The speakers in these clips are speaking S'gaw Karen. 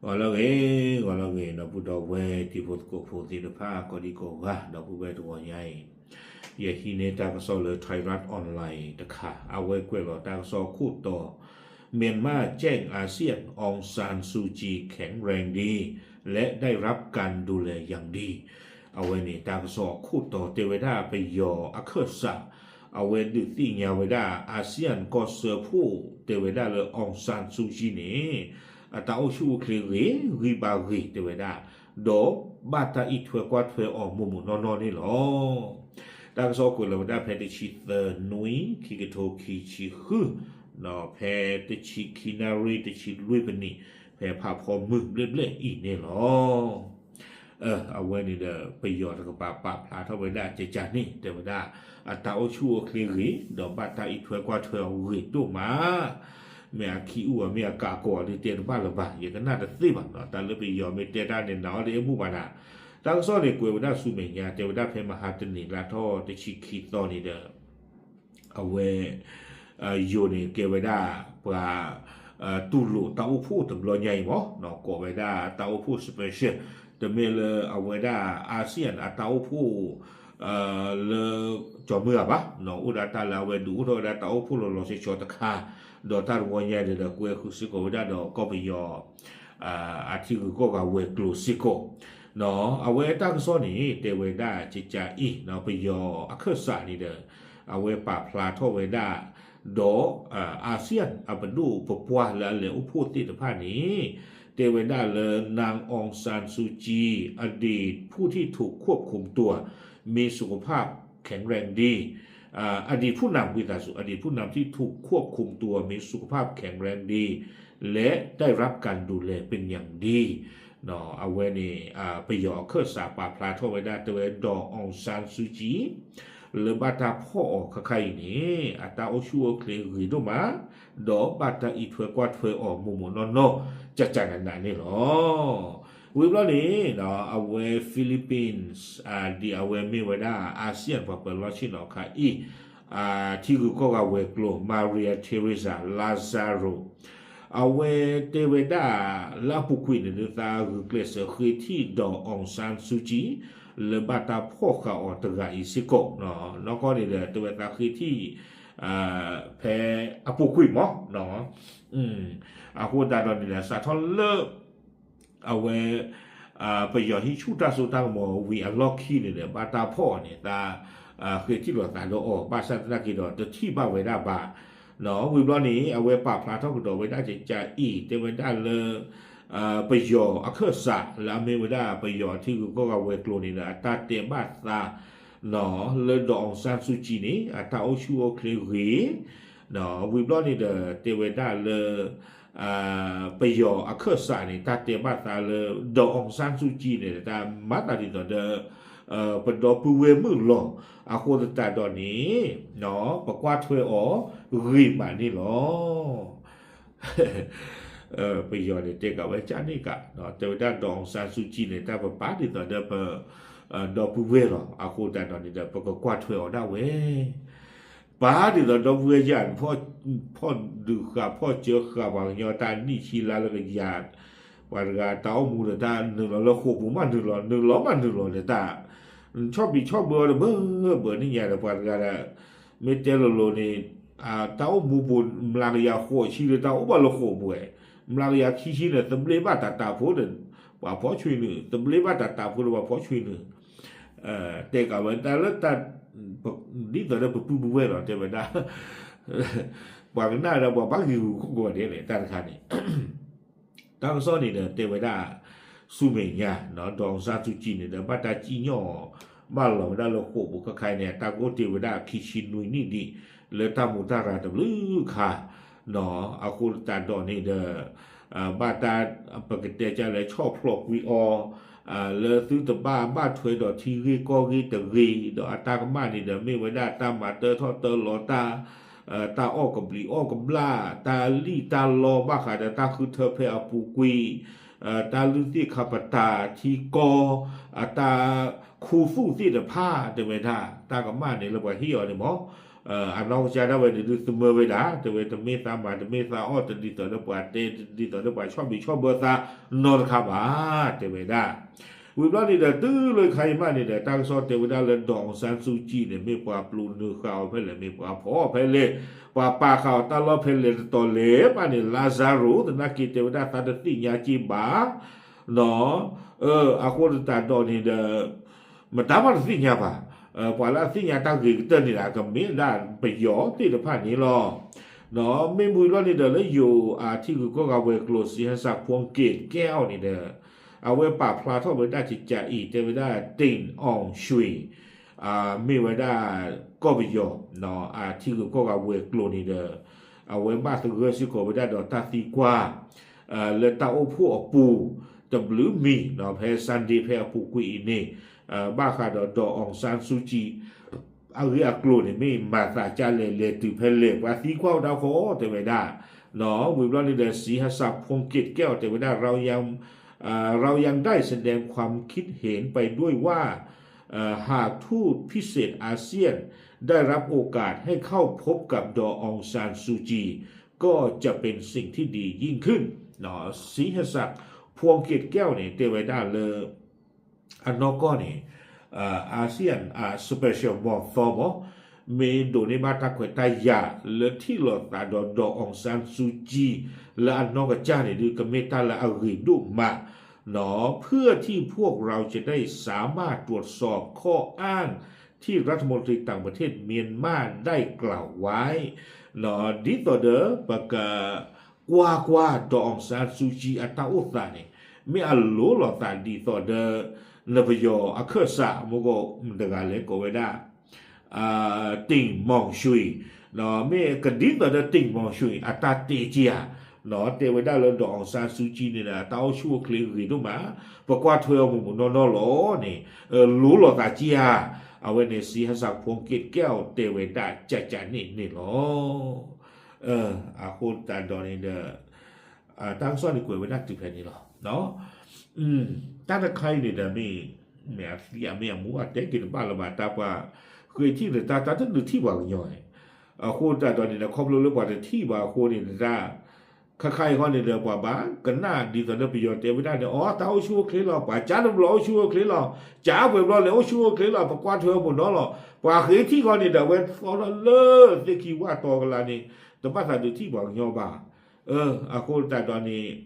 ဂီၤလၢအဂ့ၤ, ဂီၤလၢအဂ့ၤ ဒီပုၢ်ဒီဝဲၢ်တံၤဖိသကိးဖိသ့ၣ်တဖၣ် ကိးဒံကိးဂၤ ဒီပုၢ်ဝဲၢ်တဂီၤညါအံၤ, ယဟံးန့ၢ်တၢ်ကစီၣ်လၢ Thairath Online တခါ, အဝဲကွဲးလီၤတၢ်ကစီၣ်ခိၣ်တီ မြန်မာကျင့် အာဆီယံ အောင်ဆန်းစုကြည် แข็งแรงดี และได้รับการดูแลอย่างดี အဝဲန့ၣ် တၢ်ကစီၣ်ခိၣ်တီတဲဝဲဒၣ်ပယီၤအခၢၣ်စး အဝဲဒုးသ့ၣ်ညါဝဲဒၣ် အာဆီယံကီၢ်စၢဖှိၣ် တဲဝဲဒၣ်လၢ အောင်ဆန်းစုကြည် န့ၣ် အတၢ်အိၣ်ဆူၣ်အိၣ်ချ့ဂ့ၤဂံၢ်ဘါဂ့ၤ တဲဝဲဒၣ်, ဒီးဘၣ်တၢ်အံးထွဲကွၢ်ထွဲအီၤမိၢ်မိၢ်နီၢ်နီၢ်န့ၣ်လီၤ. တၢ်ကစီၣ်ကွဲးလီၤဝဲဒၣ်ဖဲတဆံသၢနွံ ခံကထိခံဆံဃု, ဖဲတဆံခံနၣ်ရံၣ် တဆံလွံၢ်မံးနံး ဖဲဖးဖီမုၢ်ဘျဲၣ်ဘျဲၣ်အံၤန့ၣ်လီၤ. အဝဲန့ၣ်ဒီး ပယီၤတကပၤပာ်ဖျါထီၣ်ဝဲဒၣ်ကကန့ၣ် တဲဝဲဒၣ် အတၢ်အိၣ်ဆူၣ်အိၣ်ချ့ဂ့ၤ ဒီးဘၣ်တၢ်အံးထွဲကွၢ်ထွဲအီၤဂ့ၤဒိၣ်မး, မ့ၢ်အခံအူအီၤ မ့ၢ်အကးကီၤအီၤ ဒုးတဲတဘၣ်လၢၤဘၣ် ယကနၣ်တသ့ဘၣ်နီၤ, တၢ်လၢပယီၤမ့ၢ်တဲတၢ်န့ၣ် နာ်အီၤတအဲၣ်ဘူၣ်ဘၣ်နၤ. တၢ်ကစီၣ်န့ၣ်ကွဲးဝဲဒၣ်ဆူမဲာ်ညါ တဲဝဲဒၣ်ဖဲမဟါတနံၤ လါထီၣ်တဆံခံသီန့ၣ်ဒီး အဝဲ ယိၤန့ၣ်ကဲဝဲဒၣ် ပှၤ တူၢ်လိာ်တၢ်အိၣ်ဖှိၣ်တဘျီညါအံၤမး, ကိးဝဲဒၣ်တၢ်အိၣ်ဖှိၣ် special တမ့ၢ်လၢအဝဲဒၣ် အာဆီယံအတၢ်အိၣ်ဖှိၣ် လၢ ကၠီၤမုၢ်ဂၤဘၣ်, အိၣ်ဒၣ်တၢ်လၢအဝဲဒုးအိၣ်ထီၣ်ဝဲဒၣ်တၢ်အိၣ်ဖှိၣ်လီၤလီၤဆီဆီတခါ, ဒီးတၢ်တဝီညါန့ၣ်ဒီး ကွဲဃုာ်စ့ၢ်ကီးဝဲဒၣ်ဒီးကီၢ်ပယီၤ အထံဂုၤကီၢ်ဂၤဝဲၤကျိၤစ့ၢ်ကီး. အဝဲတၢ်ကစီၣ်န့ၣ် တဲဝဲဒၣ်ကကအံၤ ပယီၤအခၢၣ်စးန့ၣ်ဒီး အဝဲပာ်ဖျါထီၣ်ဝဲဒၣ် ဒီး อาเซียน အပဒိၣ်ပပှၢ်လၢအလဲၤအိၣ်ဖှိၣ်သ့ၣ်တဖၣ်န့ၣ် တဲဝဲဒၣ်လၢ นางองซานซูจี อดีตผู้ที่ถูกควบคุมตัว มีสุขภาพแข็งแรงดี อดีตผู้นำ ဝံသးစူၤ อดีตผู้นำที่ถูกควบคุมตัว มีสุขภาพแข็งแรงดี และได้รับการดูแลเป็นอย่างดี အဝဲန့ၣ် ပယီၤအခၢၣ်စးပာ်ဖျါထီၣ်ဝဲဒၣ် တဲဝဲ ဒေါ်အောင်ဆန်းစုကြည် လၢဘၣ်တၢ်ဖီၣ်အီၤခါခါအံၤန့ၣ် အတၢ်အိၣ်ဆူၣ်အိၣ်ချ့ဂ့ၤဒိၣ်မး, ဒီးဘၣ်တၢ်အံးထွဲကွၢ်ထွဲအီၤမိၢ်မိၢ်နီၢ်နီၢ် ကကနးနးန့ၣ်လီၤ. ဝံၤဘျီန့ၣ် အဝဲ Philippines ဒ်အဝဲမ့ၢ်ဝဲဒၣ် อาเซียน ပှၤပၢၤလီၢ်ဆ့ၣ်နီၤခါအံၤ ထံဂုၤကီၢ်ဂၤဝဲၤကျိၤ Maria Teresa Lazaro အဝဲတဲဝဲဒၣ် လၢအပူၤကွံာ်န့ၣ် ဒုးသးဂုာ်ကျဲးစၢးဃ့ထံၣ် ဒေါ်အောင်ဆန်းစုကြည် လၢဘၣ်တၢ်ဖီၣ်ဃာ်အီၤတဂၤအံၤစ့ၢ်ကီး, နီၢ်ကီၢ်န့ၣ်ဒီး တဲဝဲသးဃ့ထံၣ် ဖဲအပူၤကွံာ်မး, အဃိသတးဒီးန့ၣ်ဒီး စးထီၣ်လၢ အဝဲ ပယီၤဟံးဆူၣ်တၢ်စိတၢ်ကမီၤဝံၤအလီၢ်ခံန့ၣ်ဒီး ဘၣ်တၢ်ဖီၣ်အီၤန့ၣ် သး ဃ့ထံၣ်လိာ်သးဒီးအီၤ ဘၣ်ဆၣ်သနာ်က့ဒီး တထံၣ်ဘၣ်ဝဲဒၣ်ဘၣ်. ဝံၤဘျီန့ၣ် အဝဲပာ်ဖျါထီၣ်ကဒီးဝဲဒၣ်ကကအံၤ တဲဝဲဒၣ်လၢ ပယီၤအခၢၣ်စးလၢအမ့ၢ်ဝဲဒၣ် ပယီၤထံဂုၤကီၢ်ဂၤဝဲၤကျိၤန့ၣ်ဒီး အတၢ်တဲဘၣ်သး လၢ ဒေါ်အောင်ဆန်းစုကြည် န့ၣ် အတၢ်အိၣ်ဆူၣ်အိၣ်ချ့ဂ့ၤ, ဝံၤဘျီန့ၣ်ဒီး တဲဝဲဒၣ်လၢ ပယီၤအခၢၣ်စးန့ၣ် တၢ်တဲဘၣ်သးလၢ ဒေါ်အောင်ဆန်းစုကြည် န့ၣ် တၢ်မၤသးဒ်သိးဒီး ပဒီပုၢ်ဝဲၢ်မုၣ်လီၤ. အဃိသတးဒီးန့ၣ် ပကွၢ်ထွဲအီၤဂ့ၤမးန့ၣ်လီၤ. ပယီၤန့ၣ် တဲကးဝဲကန့ၣ်ကး တဲဝဲဒၣ် ဒေါ်အောင်ဆန်းစုကြည် န့ၣ် တၢ်ပပာ်ဒ်သိးဒီးပ ဒီပုၢ်ဝဲၢ်လီၤ. အဃိသတးဒီးန့ၣ်ဒီး ပကကွၢ်ထွဲအီၤဒၣ်ဝဲ ပာ်ဒ်သိးဒီပုၢ်ဝဲၢ်ယၤ ဖီၣ်ဒုးဃာ်ဖီၣ်စၢဃာ်ပှၤကညီတၢ်နံၣ်ဆံလါလၢကယၤ, ပှၤတဂၤတၢ်အိၣ်မူဒီးတၢ်နုာ်လီၤလၢဃိာ်ပူၤမးနုာ်လီၤ နုာ်လီၤမးနုာ်လီၤဒီးတၢ် ဆီၣ်ဘံးဆီၣ်ဘၢအီၤတဘၢဘၢန့ၣ်ညါဒီး ပှၤတဂၤဒီး မ့ၢ်တဲလိၤလိၤန့ၣ် တၢ်အိၣ်မူပူၤ မျးကယၤဃိးဆံဒီးတၢ်အိၣ်ဘၣ်လၢဃိာ်ပူၤဝဲ, မျးကယၤခံဆံန့ၣ် သဘျ့ဘၣ်တၢ်တးဖိဒီး ပှၤဖီဆွံနုာ် သဘျ့ဘၣ်တၢ်တးဖိဒီးပှၤဖီဆွံနုာ် တဲကးဝဲတၢ်လၢတၢ် ဒ်သိးဒီးပပုၢ်ပဝဲၢ်လီၤ တဲဝဲဒၣ် ပှၤကနၣ်ဒီးပှၤဘၣ်ဂံာ်ဂူာ်ခိၣ်ကိးဂၤဒဲးလဲၣ် တၢ်တခါန့ၣ် တၢ်ကစီၣ်န့ၣ်ဒီးတဲဝဲဒၣ် ဆူမဲာ်ညါ ဒေါ်အောင်ဆန်းစုကြည် န့ၣ်ဒီး ဘၣ်တၢ်စံၣ်ညီၣ်အီၤ ဘၣ်လီၤဝဲဒၣ်လၢဃိာ်ပူၤခါခါအံၤန့ၣ် တၢ်ကအိၣ်တ့ၢ်ဝဲဒၣ်ခံဆံနွံနံၣ်ဒံး လၢတၢ်မူတၢ်ရၤတဘျုးခါ အဃိသတးဒီးန့ၣ်ဒီး ဘၣ်တၢ် ပကတဲကလဲၤဆီၣ်ဖျိးကွံာ်အီၤ လၢသုတဘၣ်ဘၣ်ထွဲဒီးထံဂ့ၢ်ကီၢ်ဂ့ၢ်တဂ့ၤ ဒီးအတၢ်ကမၣ်န့ၣ်ဒီး မ့ၢ်ဝဲဒၣ်တၢ်မၤတၢထီၣ်တၢလီၤတၢ် တၢ်အီၣ်ကဘျံးအီၣ်ကဘျၣ် တၢ်လံၣ်တၢ်လီဘၣ်ဃးဒီးတၢ်ဃုထၢဖဲအပူၤကွံာ် တၢ်လုၢ်သ့ၣ်ခါပတာ်ထံကီၢ် အတၢ်ခူသူၣ်သ့ၣ်တဖၣ် တဲဝဲဒၣ် တၢ်ကမၣ်န့ၣ်လၢပှၤဟ့ၣ်အီၤန့ၣ်မး အနီၢ်ကစၢ်ဒၣ်ဝဲန့ၣ်ဒုးသမၢဝဲဒၣ် တဲဝဲတမ့ၢ်သးမၤတမ့ၢ်သးအီၣ် တဒ်သိးလၢပှၤတဲ တဒ်သိးလၢပှၤဆီၣ်ဘံးဆီၣ်ဘၢသးနီတခါဘၣ် တဲဝဲဒၣ်. ဝံၤဘျီန့ၣ်ဒီး တုၤလၢခါအံၤမးန့ၣ်ဒီး တၢ်ကစီၣ်တဲဝဲဒၣ်လၢ ဒေါ်အောင်ဆန်းစုကြည်န့ၣ် မ့ၢ်ပှၤပျိးနုာ်ဃာ်အီၤဖဲလဲၣ် မ့ၢ်ပှၤဖီၣ်အီၤဖဲလဲၣ် ပှၤပာ်ဃာ်အီၤတၢ်လီၢ်ဖဲလဲၣ်တတီၤလဲၣ်မးန့ၣ် လါစၤရိၤသနာ်က့ တဲဝဲဒၣ်သးတသ့ၣ်ညါက့ဘၣ် နီၣ်, အဃိသတးဒီးန့ၣ်ဒီး မတၤမးတသ့ၣ်ညါဘၣ်. ပှၤလၢအသ့ၣ်ညါတၢ်ဂ့ၤကတၢၢ်န့ၣ်ဒီး ကမ့ၢ်ဒၣ်ပယီၤသ့ၣ်တဖၣ်န့ၣ်လီၤ. နီၣ်, မ့ၢ်ဝံၤဘျီန့ၣ်ဒီး လၢယိၤအထံဂုၤကီၢ်ဂၤဝဲၤကျိၤ စံဟစၢၣ်ဖှိၣ်က့းကဲအီၤန့ၣ်ဒီး အဝဲပာ်ဖျါထီၣ်ဝဲဒၣ်ကကးအံၤ တဲဝဲဒၣ် တိၣ်အီၣ်ဆွံၣ် မ့ၢ်ဝဲဒၣ်ကီၢ်ပယီၤ အထံဂုၤကီၢ်ဂၤဝဲၤကျိၤန့ၣ်ဒီး အဝဲဘၣ်သဂၢၢ်စ့ၢ်ကီးဝဲဒၣ်ဒီးတၢ်သံကွၢ် လၢတၢ်အိၣ်ဖှိၣ်အပူၤ တဘျုးမံၤ ဖဲ Sunday ဖဲအပူၤကွံာ်အံၤန့ၣ် ဘၣ်ဃးဒီး ဒေါ်အောင်ဆန်းစုကြည် အဂ့ၢ်အကျိၤန့ၣ် မ့ၢ်မၤသးဒ်လဲၣ် လဲၤတုၤဖဲလဲၣ် ပှၤသံကွၢ်ဝဲဒၣ်ဃီ တဲဝဲဒၣ်. နီၣ်, ဝံၤဘျီန့ၣ်ဒီး စံဟစၢၣ်ဖှိၣ်က့းကဲအီၤ တဲဝဲဒၣ် เรายังได้แสดงความคิดเห็นไปด้วยว่า หากทูตพิเศษอาเซียนได้รับโอกาสให้เข้าพบกับ ดอ องซานซูจี ก็จะเป็นสิ่งที่ดียิ่งขึ้น နီၣ်, စံဟစၢၣ်ဖှိၣ်က့းကဲအီၤန့ၣ် တဲဝဲဒၣ်လၢ အနီၢ်ကီၢ်န့ၣ် ASEAN special မီၢ်သီမီၢ် မ့ၢ်ဒိးန့ၢ်ဘၣ်တၢ်ခွဲးတၢ်ယာ်လၢထံၣ်လိာ်သးဒီး ဒေါ်အောင်ဆန်းစုကြည် လၢအနီၢ်ကစၢ်န့ၣ်ဒုး ကမ့ၢ်တၢ်လၢအဂ့ၤဒိၣ်မး နီၣ်, เพื่อที่พวกเราจะได้สามารถตรวจสอบข้ออ้างที่รัฐมนตรีต่างประเทศเมียนมาได้กล่าวไว้ နီၣ်, ဒ်သိးဒီးပက ကွၢ်ကွၢ် ဒေါ်အောင်ဆန်းစုကြည် အတၢ်အိၣ်သးန့ၣ် မ့ၢ်အလိၤလိာ်သးဒ်သိးဒီး နပယီၤအခၢၣ်စး မ့ၢ်ကီးမတၤတဂၤလဲၣ် ကိးဝဲဒၣ် တိၣ်မီၣ်ဆွံၣ် နီၣ်, မ့ၢ်ကဒ်သိးဒီးတိၣ်မီၣ်ဆွံၣ် အတၢ်တဲက့ၤဧါ နီၣ်, တဲဝဲဒၣ်လၢ ဒေါ်အောင်ဆန်းစုကြည် န့ၣ်ဒီး တၢ်အိၣ်ဆူၣ်အိၣ်ချ့ဂ့ၤဒိၣ်မး ပကွၢ်ထွဲအီၤမုၢ်မုၢ်နီၢ်နီၢ်လီၤန့ၣ် လိၤလိာ်သးက့ၤဧါ. အဝဲန့ၣ် စံဟစၢၣ်ဖှိၣ်က့းကဲအီၤ တဲဝဲဒၣ်ကကးန့ၣ်န့ၣ်လီၤ. အဃိသတးဒီးန့ၣ်ဒီး တၢ်ကစီၣ်န့ၣ်ကွဲးဝဲဒၣ်တုၤဖဲန့ၣ်လီၤ. တၢ်တခါအံၤန့ၣ်ဒီးမ့ၢ် မ့ၢ်အသံအမ့ၢ်အမူအတဲက့ၤတဘၣ်လၢၤဘၣ် တၢ်ပှၤဃ့ထံၣ်ဒီးတၢ် တၢ်တဒုးထံၣ်ပှၤကညီန့ၣ် အဃိသတးဒီးန့ၣ်ဒီး ခီဖျိလၢပှၤတထံၣ်ဘၣ်အဃိန့ၣ်ဒီး တၢ် ခါခါအံၤဃီန့ၣ်ဒီး ပှၤဘၣ်ကနၣ်ဒ်သိးလၢပယီၤတဲဝဲဒၣ်န့ၣ် အိ တၢ်အိၣ်ဆူၣ်အိၣ်ချ့လီၤ ပှၤကၢတဘျီအိၣ်ဆူၣ်အိၣ်ချ့လီၤ ကၢပှဲၤဘျီလဲၤအိၣ်ဆူၣ်အိၣ်ချ့လီၤ ပကွၢ်ထွဲမုၢ်နီၢ်လီၤ ပှၤဃ့ထံၣ်ဃီန့ၣ်ဒီး အဝဲသီထီၣ်လၢသ့ၣ်ခံဝၣ်တီကလးန့ၣ် တဘၣ်သးဒုးထံၣ်ပှၤကညီဘၣ်. အဃိသတးဒီးန့ၣ်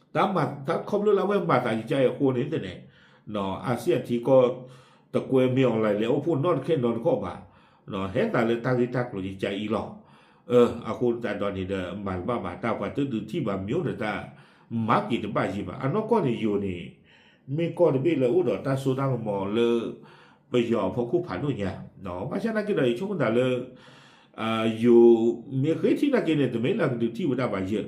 တၢ်မၤ တၢ်ခီဖျိလၢအဝဲမၤသးကကါအံၤအဃိန့ၣ်သ့ၣ်န့ၣ် နီၣ် အၣ်စံၣ်ယၣ်ထံကီၢ် တကွဲမ့ၢ်အီၤလဲၤလဲၤအိၣ်ဖှိၣ်နီတခဲနီတခီၣ်ဘၣ်. နီၣ် ဟဲသးလၢတၢ်ဂ့ၢ်တၢ်ကျိၤကကါအံၤလီၤ. အဃိသတးဒီးန့ၣ်ဒီး မၤတဘၣ်ဘၣ် တၢ်ပှၤတဒုးထံၣ်ဘၣ်မ့ၢ်အိၣ်ဒီးတၢ် မၤက့ၤတဘၣ်ယံၤဘၣ်. အနီၢ်ကီၢ်န့ၣ်ယိၤန့ၣ် မ့ၢ်ကီၢ်တဘ့ၣ်လၢအိၣ်ဒီးတၢ်စိတၢ်ကမီၤလၢ ပယီၤအဖီခိၣ်ဖးဒိၣ်ညါ. နီၣ် ဘၣ်ဆၣ်နာ်က့ဒီး ယဆိကမိၣ်သးလၢ ယိၤမ့ၢ်ဃ့ထံၣ်နာ်က့န့ၣ် တမ့ၢ်လၢကဒုးထံၣ်ဝဲဒၣ်ဘၣ်ယဲၢ်, ကဘၣ်မ့ၢ်လၢတရူးဃီ, နီၣ် ကဘၣ်မ့ၢ်လၢတရူးဃီ ယဆိကမိၣ်သး အနီၢ်ကီၢ်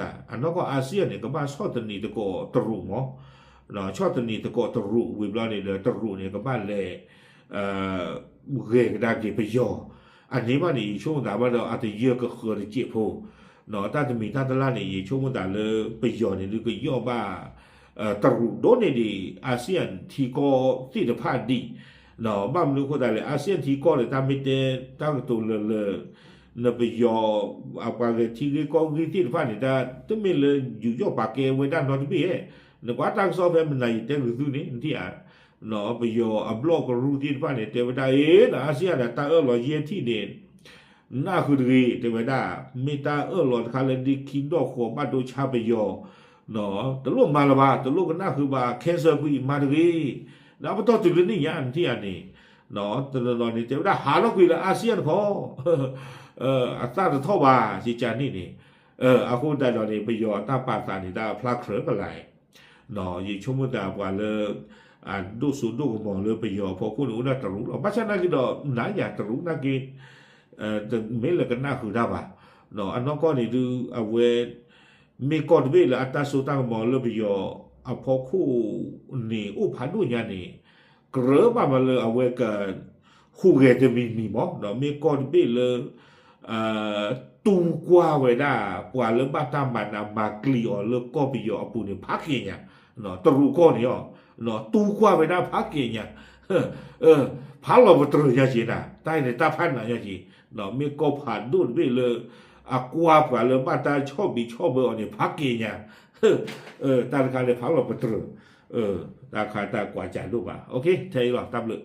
အၣ်စံၣ်ယၣ်န့ၣ် ကဘၣ်ဆီၣ်သနံးသကိးတရူးမီၢ်, နီၣ် ဆီၣ်သနံးသကိးတရူးဝံၤဘျီန့ၣ်ဒီး တရူးန့ၣ် ကဘၣ်လဲၤ ဂဲၤကဒါက့ၤပယီၤ, အန့ၣ်ဘၣ်န့ၣ် ယဆိကမိၣ်သးဘၣ်ဒီး အတယၢၢ်ကဃၢၤတစဲးဖိ, နီၣ် တၢ်တမံၤတၢ်တလၣ်န့ၣ် ယဆိကမိၣ်သးလၢ ပယီၤန့ၣ်ဒုးကယီၣ်ဘၣ် တရူးဒိၣ်န့ၢ်ဒံး အၣ်စံၣ်ယၣ်ထံကီၢ်သ့ၣ်တဖၣ်ဒံး, နီၣ် ဘၣ်မနုၤအဃိသတးလဲၣ် အၣ်စံၣ်ယၣ်ထံကီၢ်န့ၣ် တၢ်မ့ၢ်တဲတၢ်ကတိၤလၢလၢ နပယီၤ အပှၤဂဲၤထံဂ့ၢ်ကီၢ်ဂ့ၢ်သ့ၣ်တဖၣ်န့ၣ် တၢ်တမ့ၢ်လၢယူးယီၣ်ပာ်ကဲဝဲဒၣ်နီတဘ့ၣ်ဧါ, နကွၢ်တၢ်ကစီၣ်ဖဲမနၤယတဲဂုာ်သုန့ၣ် နထံၣ်ဧါ, နီၣ် ပယီၤအဘျီၣ်ကရူၢ်သ့ၣ်တဖၣ်န့ၣ် တဲဝဲဒၣ် အ့ နီၣ် အၣ်စံၣ်ယၣ်ဒီးတၢ်အၢၣ်လီၤယဲၢ်ထံၣ်န့ၣ် နၢ်ဃုာ်တဂ့ၤ တဲဝဲဒၣ်, မ့ၢ်တၢ်အၢၣ်လီၤတခါလၢဒ့ခံဒီၣ်ဃီဘၣ်ဒိဆါပယီၤ, နီၣ် တလိၣ်မၤလၢၤဘၣ် တလိၣ်ကနၢ်ဃုာ်ဘၣ် cancel ကွံာ်မၤတဂ့ၤ, ဒီးပတီၢ်တုၤလၢနံၣ်ညါနထံၣ်ဧါန့ၣ်, နီၣ် တနီၤနီၤန့ၣ် တဲဝဲဒၣ်ဟးထီၣ်ကွံာ်လၢအၣ်စံၣ်ယၣ်တခီ အသၣ်တထီၣ်ဘၣ် ကကါန့ၣ်န့ၣ်, အဃိသတးဒီးန့ၣ် ပယီၤအတၢ်ပာ်သးန့ၣ် တၢ်ဖျါခြဲးကလာ် နီၣ် ယဆိကမိၣ်သးပှၤလၢ အဒိၣ်စိဒိၣ်ကမီၤလၢပယီၤအဖီခိၣ်န့ၣ် အိၣ်ဒၣ်တရူးလီၤ. ဘၣ်ဆၣ်နာ်က့ဒီး နၤယၤတရူးနာ်က့ တမ့ၢ်လၢကနၢ်ဃုာ်တၢ်ဘၣ်. နီၣ် အနီၢ်ကီၢ်န့ၣ်ဒုး အဝဲ မ့ၢ်ကီၢ်တဘ့ၣ်လၢအတၢ်စိတၢ်ကမီၤလၢပယီၤအဖီခိၣ်န့ၣ် အိၣ်ဖးဒိၣ်ညါန့ၣ် ကြၢးဘၣ်မးလၢအဝဲက ဟူးဂဲၤတမံၤမံၤမီၢ်, နီၣ် မ့ၢ်ကီၢ်တဘ့ၣ်လၢ တူၢ်ကွၢ်ဝဲဒၣ် ပှၤလၢဘၣ်တၢ်မၤနးမၤကျံၤအီၤလၢကီၢ်ပယီၤအပူၤန့ၣ် ဖးက့ၤညါ, နီၣ် တရူးကီၢ်န့ၣ်အီၤ, နီၣ် တူၢ်ကွၢ်ဝဲဒၣ်ဖးက့ၤညါ, ဖးလီၤပတြၢၤညါက့ၤနၤ, တၢ်အံၤန့ၣ်တၢ်ဖးနးညါက့ၤ, မ့ၢ်ကီၢ်ဖးဒိၣ်တဘ့ၣ်လၢ အကွၢ်ပှၤလၢဘၣ်တၢ်ဆီၣ်ဘံးဆီၣ်ဘၢအီၤန့ၣ် ဖးက့ၤညါ, တၢ်တခါန့ၣ် ဖးလီၤပတြၢၤ, တၢ်ခါတၢ်ကွၢ်ကးဒိၣ်ဘၣ်, ထဲအံၤလီၤ တၢ်ဘျုး